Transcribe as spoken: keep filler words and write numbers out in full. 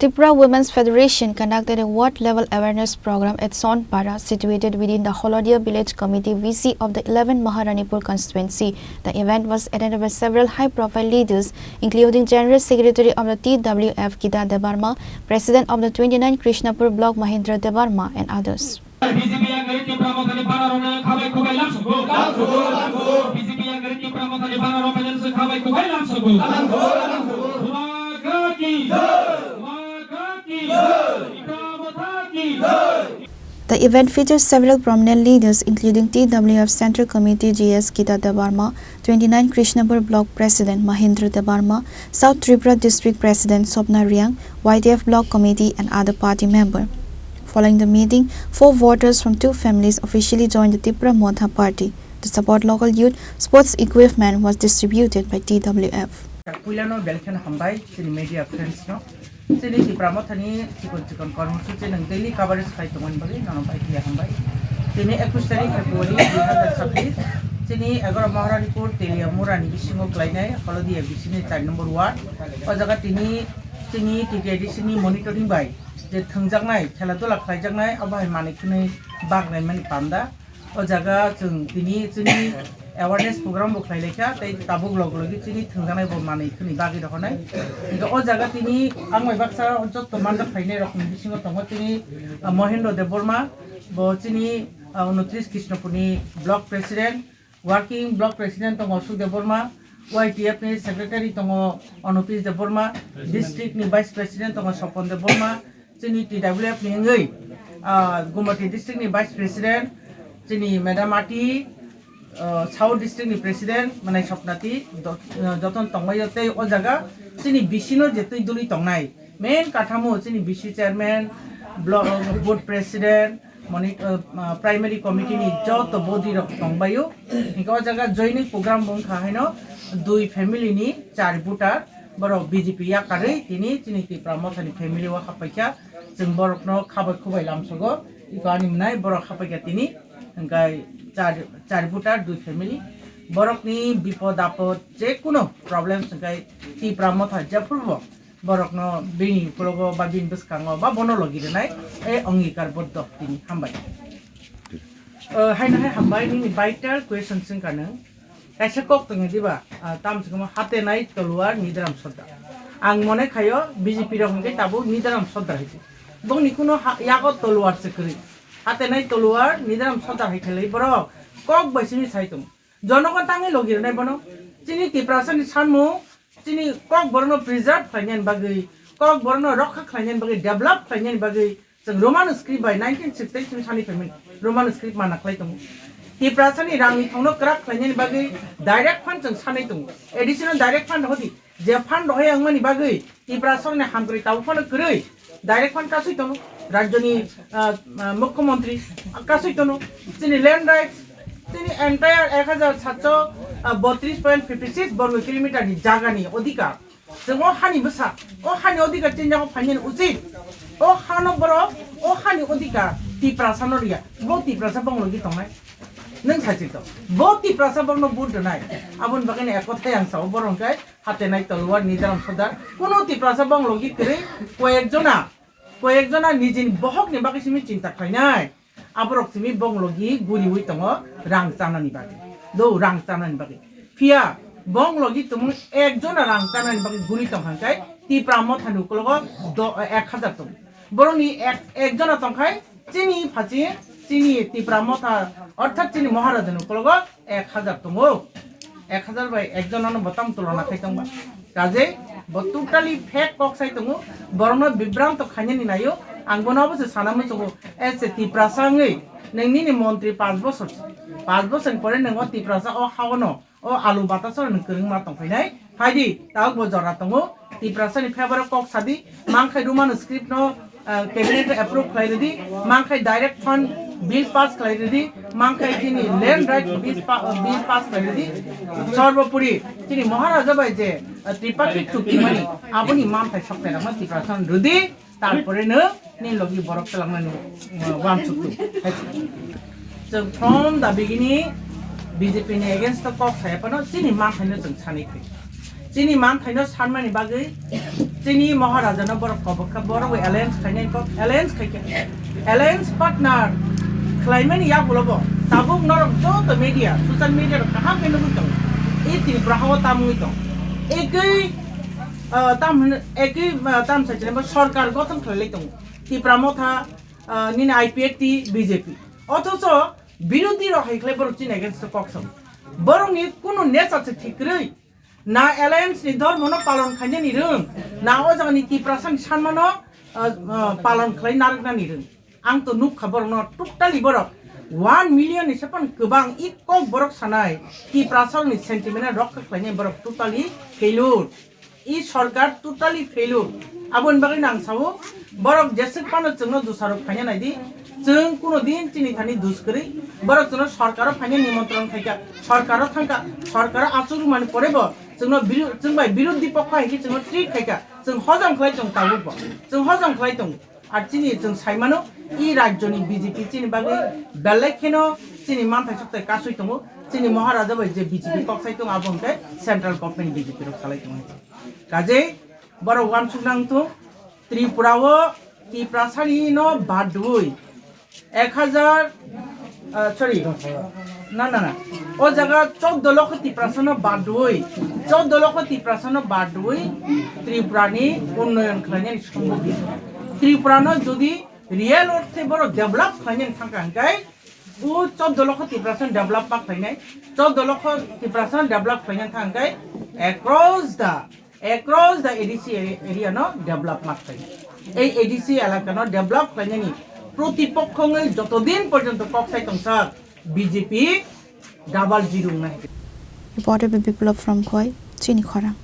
Tripura Women's Federation conducted a ward level awareness program at Sonpara, situated within the Holodia Village Committee V C of the eleven Maharanipur constituency. The event was attended by several high-profile leaders, including General Secretary of the T W F Gita Debbarma, President of the twenty-nine Krishnapur Block Mahendra Debbarma, and others. B J P yang dari Tipra Mothani banner rok khabai khubai lamsogo. Lamsogo, lamsogo. B J P yang dari Tipra Mothani banner rok khabai khubai lamsogo. Lamsogo, lamsogo. Maga ki. Maga ki. Tipra Motha ki. The event features several prominent leaders, including T W F Central Committee G S Gita Debbarma, twenty-nine Krishnapur Block President Mahendra Debbarma, South Tripura District President Sopna Riang, Y T F Block Committee and other party member. Following the meeting, four voters from two families officially joined the Tipra Motha Party. To support local youth, sports equipment was distributed by T W F. Puilano belkhen hambai chini media friends no. Chini Tipra Mothani chikon chikon kormosuchi nwng daily coverage khai tongmani bagwi nono bai khe hambai. Tini ekush tarik February dui hazar chabbish, chini egaroh Maharanipur Telia Murani bisingo klainai Holodia bisini char number ward. O jaga tini chini T T I D C ni monitoring bai je thwngjaknai, khela dula khlaijaknai, abo hai manwi khwnwi bagnaimani panda. O jaga chwng tini chini awareness program bo khlai laikha, tei tabuk log logi chini thwngjaknai bo manwi khwnwi bagwi rohornai. Hingkhe o jaga tini ang bai baksa jotto manjak khlainai rokni bisingo tongo chini, ah, Mohendro Debbarma, bo chini, ah, unotris Krishnapurni block president, working block president tongo Sukdev Debbarma, Y T F ni secretary tongo Onopis Debbarma, district ni vice president tongo Sopon Debbarma, chini T W F ni wngwi, ah, Gumati district ni vice president, chini Madam Ati, ah, South district ni president, Manai Sopnati, do-, ah, joton tongbaio tei o jaga chini bisino je twi duli tongnai, main kathamo chini B C chairman, block, board president, moni-, ah, ah, primary committee ni joto body rok tongbaio. Hingke o jaga joining program bo wngkha haino dui family ni char voter, borok B J P yakarwi tini chini Tipra Mothani family o hapaikha, chwng borokno khabai khubai lamsogo, iko ani mwnai borok hapaikha tini, hingkai char, char voter dui family, borokni bipod apod jekuno problems hingkai Tipra Motha jephrubo borokno bini ukologo ba bini bwskango ba bono logi rwnai, e ongikar boddo tini hambai. O, haino hai hambai, nini vital question swngkha nwng. Kaisa kok tongwi diba, ah, tam se kwma Hatenai Toluar Nidaram Sordar. Ang mone khaio B J P rok hwnkhe tabuk Nidaram Sordar hai se. Bongni kuno ha-, yago Toluar se kwrwi. Hatenai Toluar Nidaram Sordar hai khe lai borok kok bai simi sai tongo. Jonogon tangwi logi rwnai bono. Chini Tiprasani sanmung, chini Kokborokno preserve khlainani bagwi, Kokborokno rokha khlainani bagwi, develop khlainani bagwi chwng Roman script bai nineteen sixty simi sanwi phaimani Roman script mana khlai tongo. Tiprasani rangni thongno kwrak khlainani bagwi direct fund chwng sanwi tongo. Additional direct fund hodi je fund rohoi wngmani bagwi Tiprasani hamkrai tabuk phano kwrwi direct fund kasui tono, rajyoni, ah, ah, mukhyamantri kasui tono, chini land rights, chini entire ek hazar satso botris point fifty six borgo kilometer ni jaga ni odhikar. Chwng o hani bwsa, o hani odhikar chini jaga phainani uchit. O hano borok, o hani odhikar Tiprasa no riya, bo Tiprasa bonglogi tongnai. Nwng sachito, bo Tiprasa borokno vote rwnai, aboni bagwino ek kothai ang sao, borok hwnkhe Hatenai Toluar Nidaram Sordar, kuno Tiprasa bonglogi kwrwi, koyek jona, koyek jona nijini bohokni bagwi simi chinta khlainai, aborok simi bonglogi guriwi tongo rang chanani bagwi, do rang chanani bagwi. Phiya bonglogi tumung ek jona rang chanani bagwi guri tongkha hwnkhe Tipra Mothani ukologo do-, ek hazar tongo. Borokni ek, ek jona tongkhai chini phachi, chini Tipra Motha, orthat chini Maharajani ukologo ek hazar tongo. Ek hazar bai ek jonano bo tamo tulona khai tongba. Kaje bo totally fake kok sai tongo. Borokno bibranto khainani naio. Ang bono obo se sana muchungo. As a Tiprasa wngwi nwng nini montri panch bosor, panch bosor ni pore nwng o Tiprasa o haono o alu batasor nwng kwrwngma tongphainai. Phaidi, tabuk bo jora tongo. Tiprasani favor o kok sadi, mankhai Roman script no, ah, cabinet o approve khlai rwdi, mankhai direct fund bill pass khlai rwdi, mankhai chini land right bill pa-, bill pass khlai rwdi. Sorbopori chini Maharaja bai je, ah, tripakhik chukti mani, aboni manthai sokthai rokno Tiprasano rwdi, tarpore no nini logi borok twlangnani, ah, uansuk twi. Chwng from the beginning B J P ni against o kok saya phano chini manthaino chwng sanwi khlai. Chini manthaino sanmani bagwi Chini Maharaja no borok kobok kha, borok bo alliance khainai kok, alliance khaikha, alliance partner khlaimani yagulo bo tabuk norok joto media, social media rok kaham khe nugwi tongo. I Tripura hao tamwi tong. Ekoi, ah, tam hwn, ekoi, ah, tam sa chini bo sarkar gothon khlailai tongo. Tipra Motha, ah, nini I P F T, B J P. Othocho birodhi rok hai khlai borok chini against o kok sao. Borokni kunu nature se thik kwrwi. Na alliance ni dhormo no palon khainani rwng, na o jaga ni Tiprasa ni sanma no, ah, ah, palon khlai narwknani rwng. Ang to nuk kha borok no totally borok one million ni sepan kwbang i kok borok sanai Tiprasa ni sentiment no rokha khlainai borok totally failure. I sarkar totally failure. Aboni bagwi no ang sao, borok jeswk phano chwngno dusarok khaina naidi. Chwng kuno din chini thani dus kwrwi. Borok chwngno sarkaro phaina nimontron khaikha, sarkaro thangkha, sarkaro achuk rwmani pore bo chwngno biru-, chwng bai birodhi pokho hai khe chwngno treat khaikha. Chwng hojom khlai tong tabuk bo. Chwng hojom khlai tongo. Ar chini chwng sai mano, i rajyoni B J P chini bagwi belai kheno chini manthai sokthai kasui tongo. Chini Maharaja bai je B J P kok sai tongo, abo hwnkhe central government B J P rok salai tongo. Kaje borok uansuk nang thung, Tripura o Tiprasani no badwi ek hajar, ah, sorry, na, na, na, o jaga choudo lokho Tiprasa no badwi, choudo lokho Tiprasa no badwi Tripura ni unnoyon khlainani sombhob. Tripura no jodi real orthe borok develop khlainani thangkha hwnkhe, o choudo lokho Tiprasa no develop ma khlainai, choudo lokho Tiprasa no develop khlainani thangkha hwnkhe across the across the A D C area no develop ma khlai. Ei A D C elaka no develop khlainani protipokho wngwi joto din porjonto kok sai tongsa B J P double zero wngnai. Reporter Biplab from Khowai, Chini Khorang.